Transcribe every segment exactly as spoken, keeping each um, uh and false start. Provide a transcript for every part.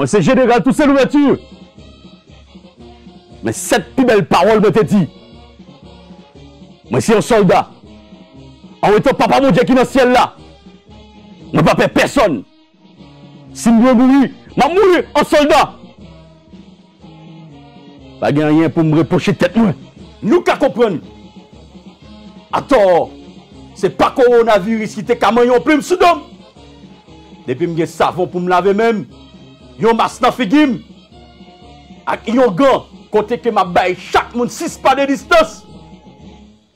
Mwen se jeneral Toussaint Louverture. Men sèt pi bèl pawòl mwen te di. Mwen se yon sòlda. An wetan Papa Bondye ki nan syèl la, mwen pa pè pèsonn. Si m dwe mouri, m ap mouri an sòlda. Pa gen anyen pou m repwoche tèt mwen. Nou ka konprann. Atò, se pa kowonaviris ki te ka manyen yon plim sou do m. Depi m gen savon pou m lave men m, yon mas nan figi m, ak yon gan kote ke m ap bay chak moun sis pa de distans.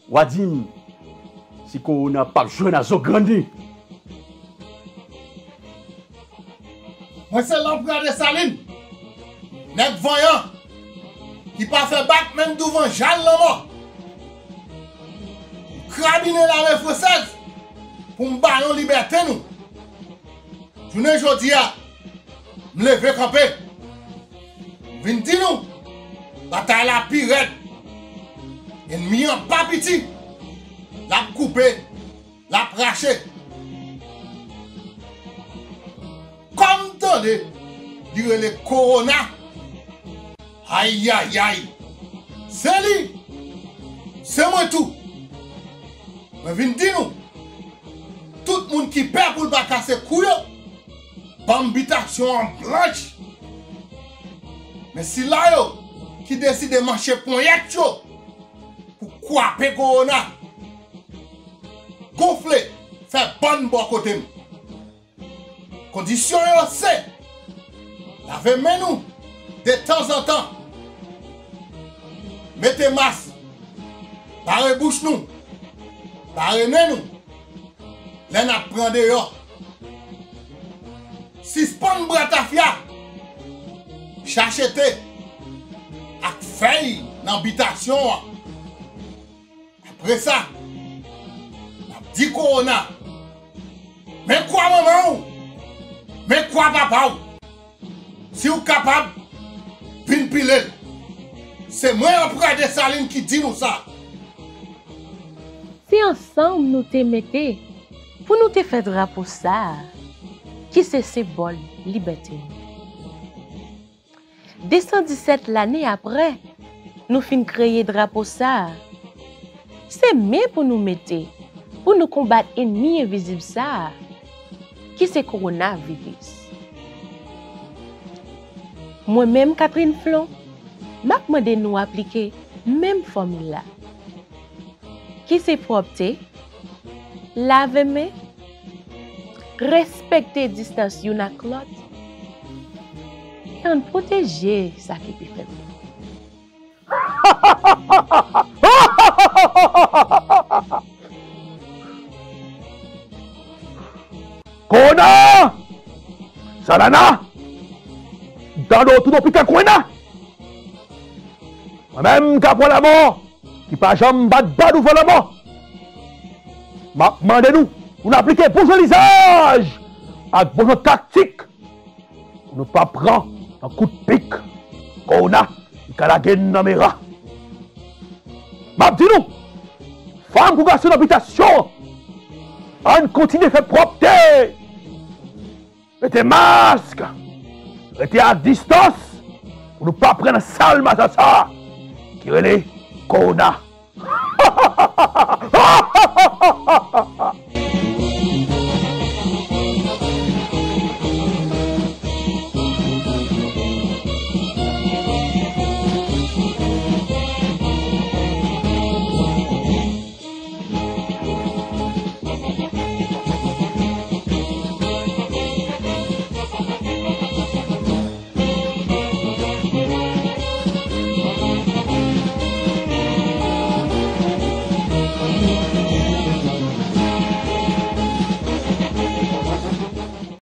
W a di m si kowona p ap jwenn a zo grann li. Mwen se Lanprè Desalin, nèg vanyan ki pa fè bak menm douvan jal lanmò. M krabinen lame fransèz pou m ba nou libète nou. Jounen jodi a, m leve kanpe. M vin di nou, batay la pi rèd. Ènmi an pa piti. L ap koupe, l ap rache. Kòm m tande, li rele kowona. Ayayay! Se li! Se mwen tou! Mwen vin di nou, tout moun ki pè pou l pa kase kou yo, ban m bitasyon an blanch. Men sila yo ki deside manche ponyèt yo pou kwape kowona, gonfle, fè bòn bò kote m. Kondisyon yo se, lave men nou detanzantan, mete mas, bare bouch nou, bare nen nou lè n ap pran deyò, sispann bwè tafya, chache te ak fèy nan bitasyon an. Apre sa, n ap di kowona, men kwa manman w, men kwa papa w. Si w kapab, vin pile l. Se mwen, Lanprè Desalin, ki di nou sa. Se ansanm nou te mete pou nou te fè drapo sa a, ki se senbòl libète nou. Desan disèt lane apre nou fin kreye drapo sa a, se men pou nou mete pou nou konbat ènmi envizib sa a, ki se kowonaviris. Mwen menm, Catherine Flon, m ap mande nou aplike menm fòmil la, ki se pwòpte, lave men, respekte distans youn ak lòt, e ann pwoteje sa ki pi fèb yo. Kowona! Salana! M tande w tou nan pika kwena! Mwen menm, m ka pran lanmò ki pa janm bat ba douvan lanmò. M ap mande nou pou n aplike bon jan lizaj ak bon jan taktik pou nou pa pran nan kout pik kowona ki ka lage n nan mera. M ap di nou, fanm kou gason nan bitasyon an, ann kontinye fè pwòpte! Mete mask, rete a distans pou nou pa pran nan sal maza sa a ki rele kowona.